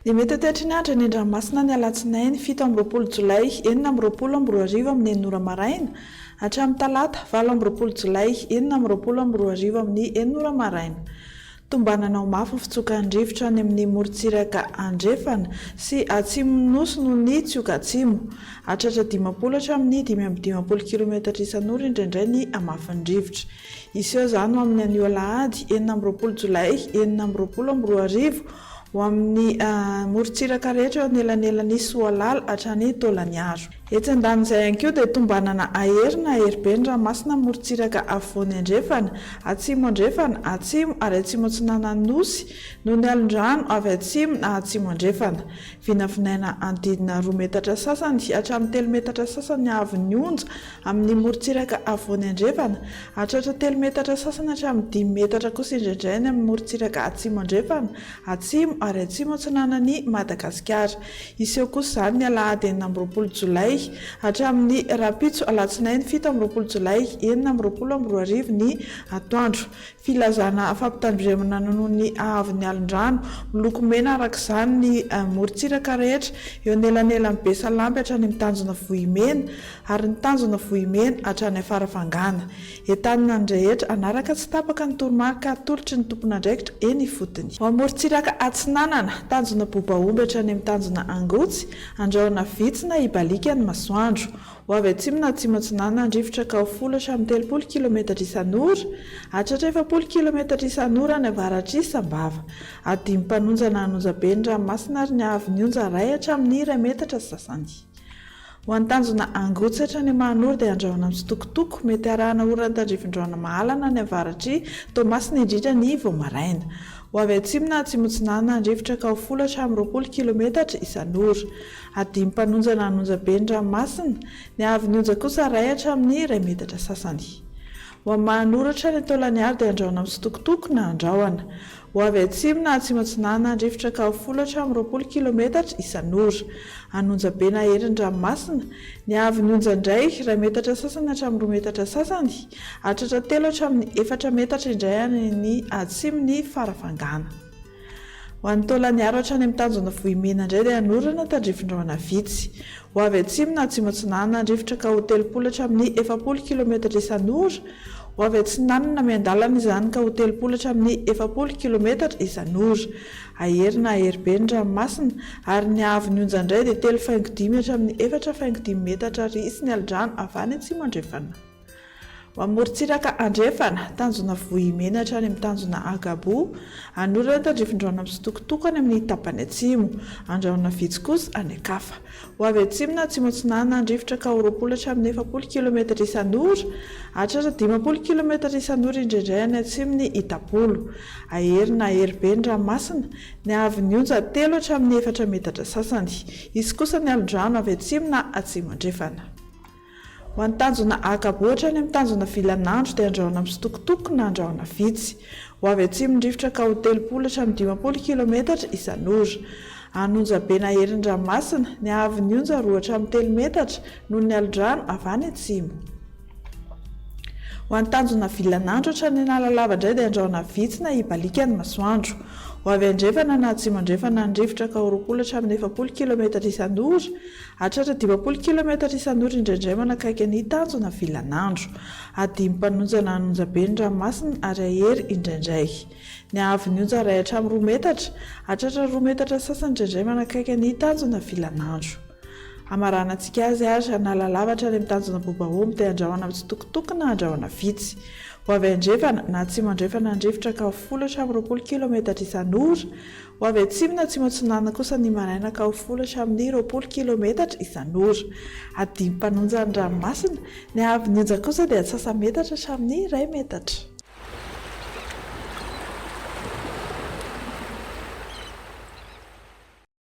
Ny mety ho toetry ny andro eny an-dranomasina ny alatsinainy 27 jolay 2026 amin'ny enina ora maraina hatramin'ny talata 28 jolay 2026 amin'ny enina ora maraina. Tombanana ho mafy ny fitsokan'ny rivotra any amin'ny morontsiraka andrefana sy atsimon'ny Nosy noho ny tsioka atsimo. Hahatratra 50 hatramin'ny 55 kilometatra isan'ora indraindray ny hamafin'ny rivotra. Hiseho izany ho amin'ny anio alahady 26 jolay 2026 ho amin'ny morontsiraka rehetra eo anelanelan'i Soalala hatrany Taolagnaro. Etsy andanin'izay ihany koa dia tombanana hahery na hahery be ny ranomasina amin'ny morontsiraka afovoany andrefana, atsimo andrefana, atsimo ary atsimo atsinanan'ny Nosy noho ny alon-drano avy atsimo na atsimo andrefana. Vinavinaina hanodidina roa metatra sasany hatramin'ny telo metatra sasany ny haavon'ny onja amin'ny morontsiraka afovoany andrefana, hahatratra telo metatra sasany hatramin'ny dimy metatra kosa indraindray any amin'ny morontsiraka atsimo andrefana, atsimo ary atsimo atsinanan'i Madagasikara. Hiseho kosa izany ny alahady 26 jolay hatramin'ny rahampitso alatsinainy 27 jolay 2026 ny atoandro. Filazana fampitandremana noho ny haavon'ny alin-drano miloko mena araka izany ny morontsiraka rehetra eo anelanelan'i Besalampy hatrany amin'ny tanjona Vohimena ary ny tanjona Vohimena hatrany Farafangana. Entanina ny rehetra hanaraka tsy tapaka ny toromarika atolotry ny tompon'andraikitra eny ifotony. Ao amorontsiraka atsinanana, tanjona Bobaomby hatrany amin'ny tanjona Angotsy, andrahona vitsy na hibaliaka ny masoandro. Ho avy atsimo na atsimo atsinanana ny rivotra ka ho folo hatramin'ny 30 kilometatra isan'ora, hahatratra 40 kilometatra isan'ora any avaratr'i Sambava. Adimy mpanonja na hanonja be ny ranomasina ary ny haavon'ny onja iray hatramin'ny iray metatra sy sasany. Ho an'ny tanjona Angotsy hatrany Mahanoro dia andrahona mitsitokotoko, mety arahana orana tandrifin-drahona mahalana any avaratr'i Toamasina indrindra ny vao maraina. Ho avy atsimo na atsimo atsinanana ny rivotra ka ho folo hatramin'ny 20 kilometatra isan'ora. Adimy mpanonja na hanonja be ny ranomasina, ny haavon'ny onja kosa iray hatramin'ny iray metatra sasany. Ho an'i Mahanoro hatrany Taolagnaro dia andrahona mitsitokotoko na andrahona. Ho avy atsimo na atsimo atsinanana ny rivotra ka ho folo hatramin'ny 20 kilometatra isan'ora. An'onjabe na herin'ny ranomasina, ny haavon'ny onja indray, iray metatra sasany hatramin'ny roa metatra sasany, hahatratra telo hatramin'ny efatra metatra indray any ny atsimon'i Farafangana. Ho an'i Taolagnaro hatrany amin'ny tanjona Vohimena indray dia hanorana tandrifin-drahona vitsy. Ho avy atsimo na atsimo atsinanana ny rivotra ka ho 30 hatramin'ny 40 kilometatra isan'ora, Ho avy atsinanana miandalana izany ka ho 30 hatramin'ny 40 kilometatra isan'ora. Hahery na hahery be ny ranomasina ary ny haavon'ny onja indray dia telo faingo dimy hatramin'ny efatra faingo dimy metatra ary hisy ny alin-drano avy any atsimo andrefana. Ho amorontsiraka andrefana, tanjona Vohimena hatrany amin'ny tanjona Agabo, Anorana tandrifin-drahona mitsitokotoko any amin'ny tapany atsimo, andrahona vitsy kosa any an-kafa. Ho avy atsimo na atsimo atsinanana ny rivotra ka ho 20 hatramin'ny 40 kilometatra isan'ora, hahatratra 50 kilometatra isan'ora indraindray any atsimon'i Itampolo. Hahery na hahery be ny ranomasina, ny haavon'ny onja telo hatramin'ny efatra metatra sasany. Hisy kosa ny alon-drano avy atsimo na atsimo andrefana. Ho an'ny tanjona Akabo hatrany amin'ny tanjona Vilanandro dia andrahona mitsitokotoko na andrahona vitsy. Ho avy atsimo ny rivotra ka ho 30 hatramin'ny 50 kilometatra isan'ora. Any Onjabe na herin'ny ranomasina, ny haavon'ny onja roa hatramin'ny telo metatra noho ny alon-drano avy any atsimo. Ho an'ny tanjona Vilanandro hatrany Analalava indray dia andrahona vitsy na hibaliaka ny masoandro. Ho avy andrefana na atsimo andrefana ny rivotra ka ho 20 hatramin'ny 40 kilometatra isan'ora. Hahatratra 50 kilometatra isan'ora indraindray manakaiky an'i Tanjona Vilanandro. Hadino mpanonja na hanonja be ny ranomasina ary hahery indraindray. Ny haavon'ny onja iray hatramin'ny roa metatra, hahatratra roa metatra sasany indraindray manakaiky an'i Tanjona Vilanandro. Hamaranantsika azy ary Analalava hatrany amin'ny Tanjona Bobaomby dia andrahona mitsitokotoko na andrahona vitsy. Ho avy andrefana na atsimo andrefana ny rivotra ka ho folo hatramin'ny 20 kilometatra isan'ora. Ho avy atsimo na atsimo atsinanana kosa ny maraina ka ho folo hatramin'ny 20 kilometatra isan'ora. Adin'ny mpanonja ny ranomasina, ny haavon'ny onja kosa dia antsasa-metatra hatramin'ny iray metatra.